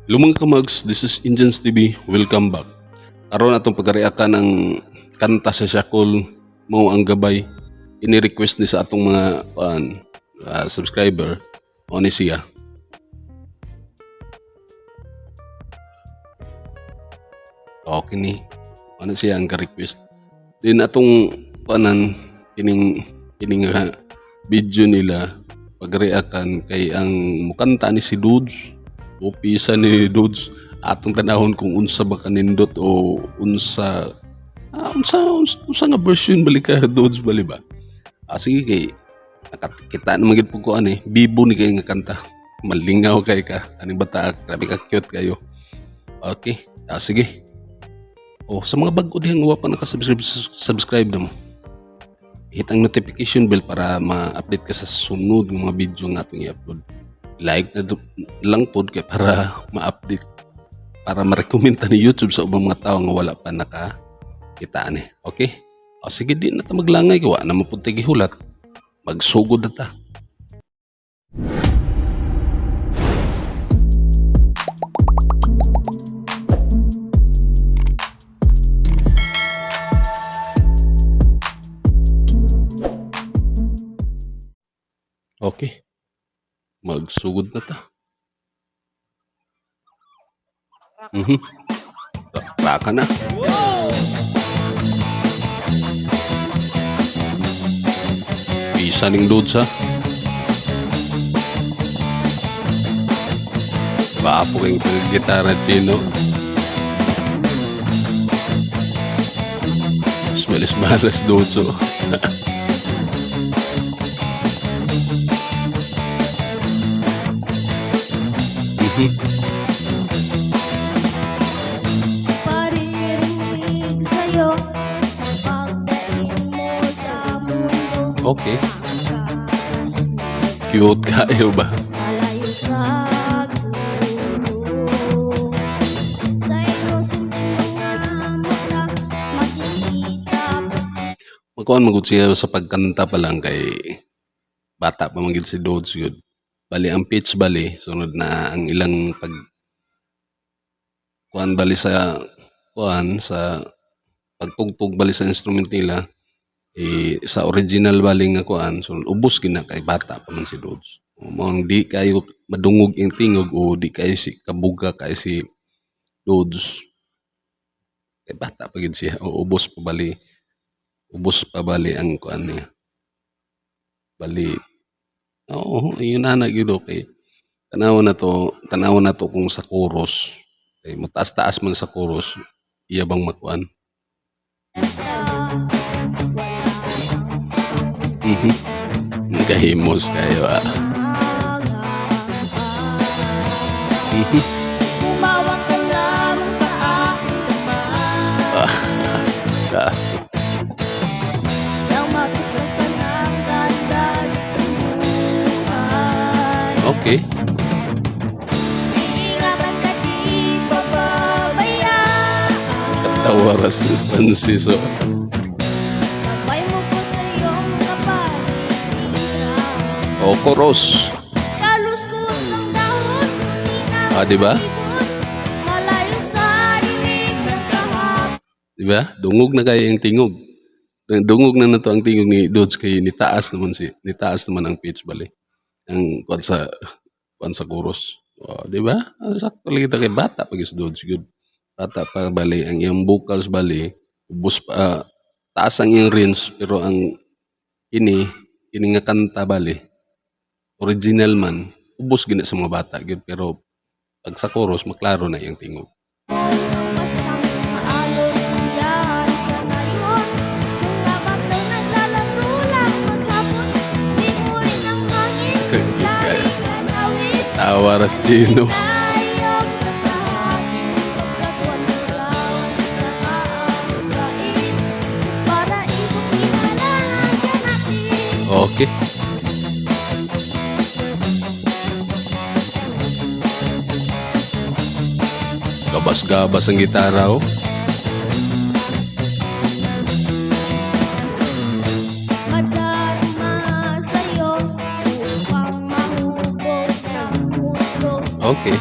Hello mga kamags, this is Indians TV. Welcome back. Karon atong pagreactan ang kanta sa Siakol, Mao ang Gabay. Ini-request ni sa atong mga subscriber o ni siya. Okay ni. Ano siya ang ka-request. Din atong kuanan kining kining nga video nila pagreactan kay ang mukanta ni si Dudes o pisa ni Dudes, atong tanahon kung unsa ba kanindot o unsa unsa nga version bali ka Dudes bali ba. Sige, kay nakakita naman gid pud ko ani bibo ni kay nga kanta, malingaw kay ka aning bata, grabe ka cute kayo. Okay, sige. Oh, sa mga bag-o dihang wa pa naka-subscribe, subscribe na mo. Hit ang notification bell para ma-update ka sa sunod ng mga video nga atong i-upload. Like na lang pod kay para ma-update, para ma-recommend ta ni YouTube sa ubang mga tao nga wala pa naka kita ani. Okay? O sige, di na ta maglangay kay wa na man pud tay gihulat. Magsugod na ta. Okay. Magsugod na ta. Raka na. Isa ning dudes ha. Gwapo kayong gitara, Chino. Smeles malas dudes oh. Paririnig sa'yo sa pagdating mo sa mundo. Okay. Cute kayo ba? Malayo sa gulo. Sa inosenteng mga mata, makikita Magkuan magud siya sa pagkanta pa lang kay bata pa man gid si Dudes yun. Bali ang pitch bali sunod na ang ilang pag kuan bali sa kuan sa pagtugtog bali sa instrument nila eh, sa original bali nga kuan, so ubos gina kay bata pa man si Dudes. O, mao ang di kayo madungog ang tingog o di kayo si kabuga kay si Dudes kay bata pa gid siya o ubos pa bali ang kuan niya bali. Oo, yun ana gyud. Okay, tanaw na to kung sa chorus kay mataas-taas man sa chorus iya bang makuan. Kahimos kayo ah. Humawak ka lamang sa aking kamay nang matuklasan ang ganda ng buhay. Iingatan ka, di pababayaan. Katawa ra si Francis oh. Sabay mo ko sa iyong kapaligiran. O chorus. Kaluskos ng dahon, di na Ah, di ba? palibot. Malayo sa dilig ng kahapon. Di ba? Dungog na kayo yung tingog. Dungog na na to ang tingog ni Dudes kay ni taas naman ang pitch bali. Ang kuan sa chorus. Oh, di ba? Ah, sakto lagi ta kay bata pag is Dudes good. Bata pa bali ang iyang vocals bali ubos pa, taas ang iyang range, pero ang ini ini nga kanta bali original man ubos gina sa mga bata gyud, pero pag sa chorus maklaro na iyang tingog. Bastang maalon yan sa ngayon. Mga batang naglalaro lang maghapon. Simoy ng hangin sa awit. Tawa ras Chino. Tayong lahat, pagkat walang nakakain. Para isok natin. Okay. Gabas-gabas ang gitara oh. Madarama sa'yo upang mahubog ng husto. Okay.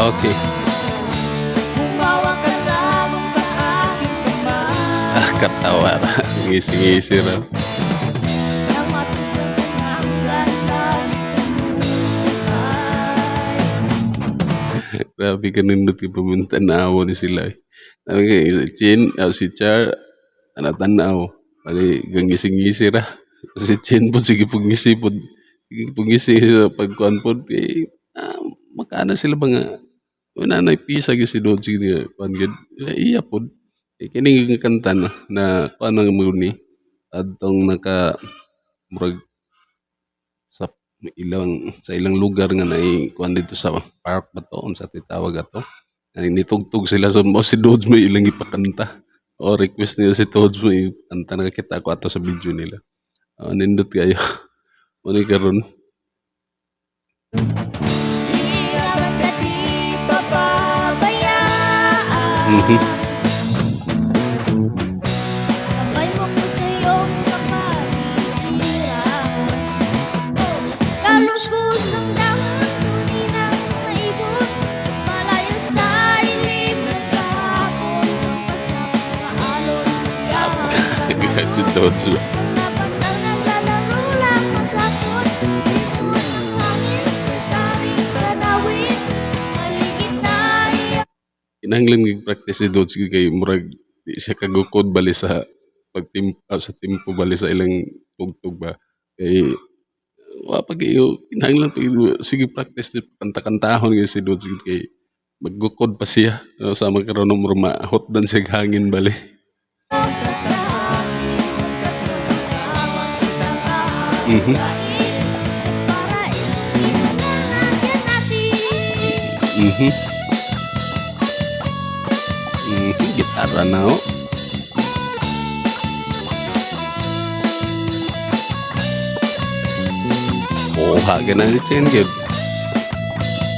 Okay. Humawak ka lamang sa aking kamay. Ah, katawa ra. Ngisi-ngisi ra. Nang matuklasan ang ganda nitong buhay. Grabe ka nindot kay pamintan-aw ni sila eh. Sabi kay si Chin, ah, si Char, ana tanaw. Bali, ngisi-ngisi ra. Si Chin po, sige pag ngisi po. Sige pag ngisi sa pagkuan po. Eh, ah, makana sila ba nga. Wala na pisa gyud si Dodge sige kuan gyud. Eh, iya pod. Eh, kini nga kanta na, na kuan ang mo ni adtong naka murag sa ilang lugar nga naay kuan dito sa park ba to, unsa tawag ato, ay nitugtog sila, so mao si Dodge may ilang ipakanta o request nila si Dodge may ipakanta. Nakakita ko ato sa video nila. Oh, nindot kayo mo ni karon. Iingat ka, di pababayaan. Sabay mo ko sa iyong kapaligiran. Kaluskos ng dahon, kunin ang maibon. Malayo sa ilim ng kahapon. Lampas ng mga alon, siyahan. Si Dodge. Mga batang naglalaro lang maghapon. Sipon ng hangin, sarsari, tanawin. Maligid na iya. Kinahanglan gyud practice si Dodge kay murag di siya kagukod bali sa pagtim ah, sa tempo bali sa ilang tugtog ba, kay wa pa kayo kinahanglan pa gyud sige practice di kanta-kantahon gyud si Dodge gyud kay maggukod pa siya. Sa karon murag mahutdan siya hangin bali. Gitara na oh. Kuha ka na ni Chen gyud.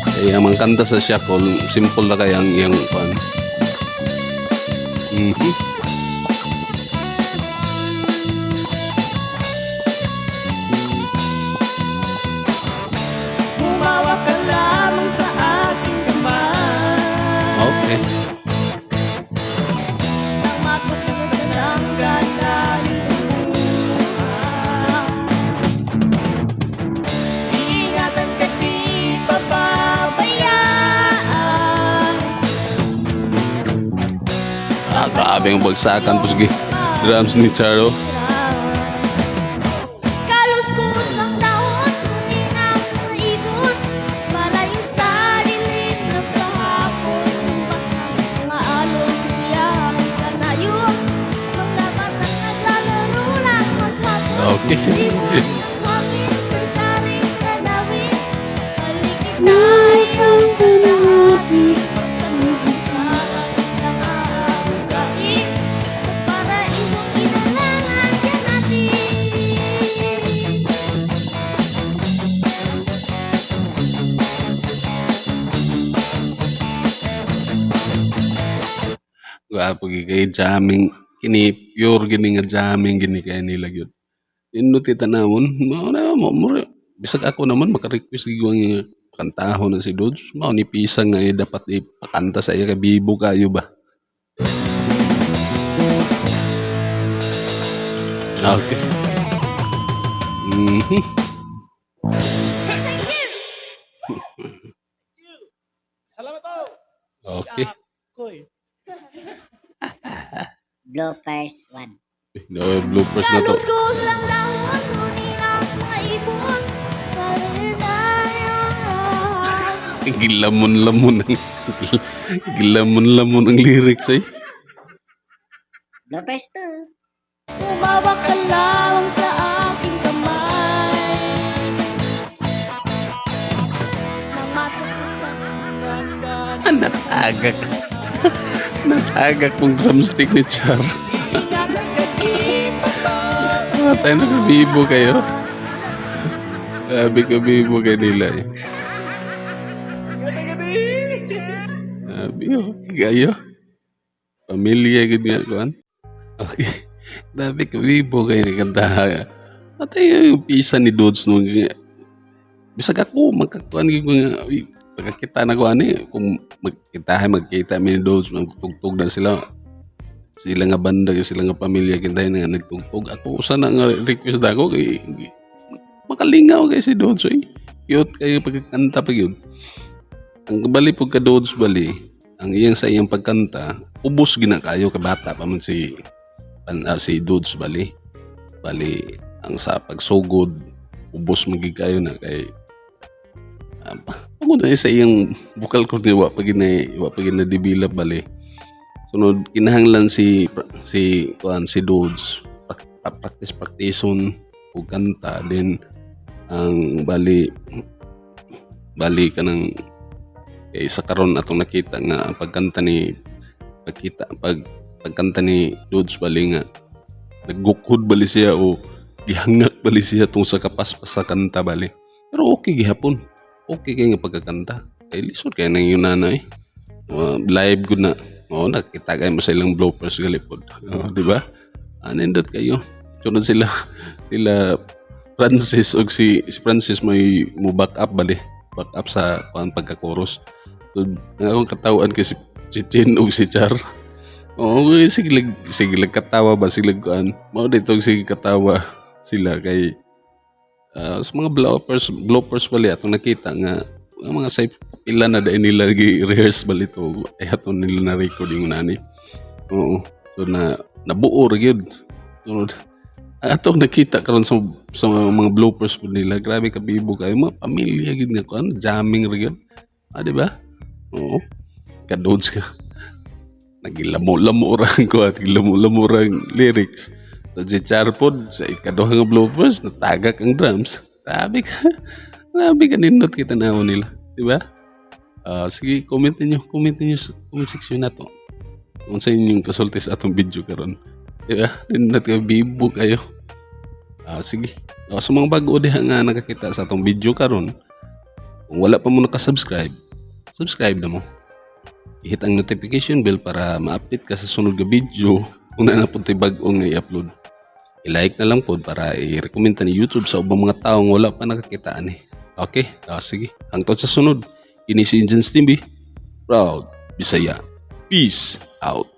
Kaya ang mga kanta sa Siakol, simple na kaya ang iyang kuan. Humawak ka lamang sa aking kamay. Okay. Nang matuklasan ang ganda nitong buhay. Iingatan ka, di pababayaan. Ah, grabe ang bagsakan po sige. Drums ni Charo. Kaluskos ng dahon, kunin ang maibon. Malayo sa dilim ng kahapon. Tumpak ng mga alon, kasiyahan sa nayon. Mga batang naglalaro lang maghapon. Sipon ng hangin, sarsaring tanawin. Paligid na iyong kalahati. Pagkakasama ng aabukain. Sa paraisong kinalangan natin. Gwapo gyud kay jamming kini, pure gini nga jamming gini kay nila gyud. Nindot kay tanawon mao na mo mura bisag ako naman maka-request gyud nga kantahon na si Dodge. Mao ni pisa nga eh, dapat ipakanta sa iya kay bibo kayo ba. Okay. Thank you! Salamat po! Okay. Koy. Bloopers 1. No, bloopers na to. Kaluskos lang dahon, kunin ang mga ibon. Gilamon-lamon ang lyrics eh. Bloopers 2. Humawak ka lang sa aking kamay. Nang matuklasan Natagak. Natagak mong drumstick ni Char. Ingatan ka, di Tayo nakabibo kayo. Grabe ka bibo kay nila eh. Grabe oh. Kayo. Pamilya gud nga kuan. Okay. Grabe ka bibo kayo ni kanta. Atay yung pisa ni Dodge nung Bisag ako magkakuan gyud ko nga, uy, pagkakita na ko ani, kung magkitahay, magkita mi ni Dodz, magtugtog na sila sila nga banda, sila nga pamilya, kintahay nga nagtugtog ako, usa na nga request na ako kay makalingaw kay si Dodz, eh. Cute kayo pagkanta pa gyud. Ang bali pug ka Dodz, bali ang iyang sa iyang pagkanta, ubos gina kayo kay bata pa man si Dodz. Bali bali ang sa pagsugod, ubos man gid kayo na kay pagod na sa iyang vocal cord nga wa pa gid na develop. Bali sunod, kinahanglan si kuan, si Dodz, practice practiceon og kanta. Then ang bali bali kanang kay sa karon atong nakita nga ang pagkanta ni pagkita pag pagkanta ni Dodz, bali nga naggukhod bali siya o gihangak bali siya tung sa kapaspas sa kanta. Bali pero okay gihapon, okay kay nga pagkakanta kay lisod kay nang yun nanay. Live gud na. Oo, nakita kayo mo sa ilang bloopers galipod. Oh, di ba? Anindot kayo. Sunod sila sila Francis og si Francis may mo back up, bali back up sa kuan, pagka-chorus. So, ang akong katawan kay si Chin og si Char. Oo, sige sige katawa ba sila kuan. Mao dito, sige katawa sila kay sa mga bloopers, bali atong nakita nga ang mga say pila na dahil nila gi-rehearse bali to ay aton nila na recording nani. Oo. So na nabuo ra gyud. Sunod atong nakita karon sa mga bloopers po nila, grabe ka bibo kayo, mga pamilya gyud nga kuan, jamming ra gyud. Ah, di ba? Oo. Kadods ka. Nagilamo-lamo ra ang kuan, gilamo-lamo ra ang lyrics. So, si Charpod, sa ikaduha nga bloopers, natagak ang drums. Grabe ka. Grabe ka nindot kita na nila. Di ba? Ah, sige, comment ninyo sa comment section na to. Kung sa inyong kasulti sa atong video karon. Di ba? Nindot ka, bibo kayo. Ah, sige. Ah, sa mga bago diha nga nakakita sa atong video karon, kung wala pa mo nakasubscribe, subscribe na mo. I-hit ang notification bell para ma-update ka sa sunod nga video kung naa na pod tay bag-o nga i-upload. I-like na lang po para i-recommend ni YouTube sa ubang mga taong wala pa nakakita ani. Okay, ah, sige. Hangtod sa sunod. Kini si Engines TV. Proud Bisaya. Peace out.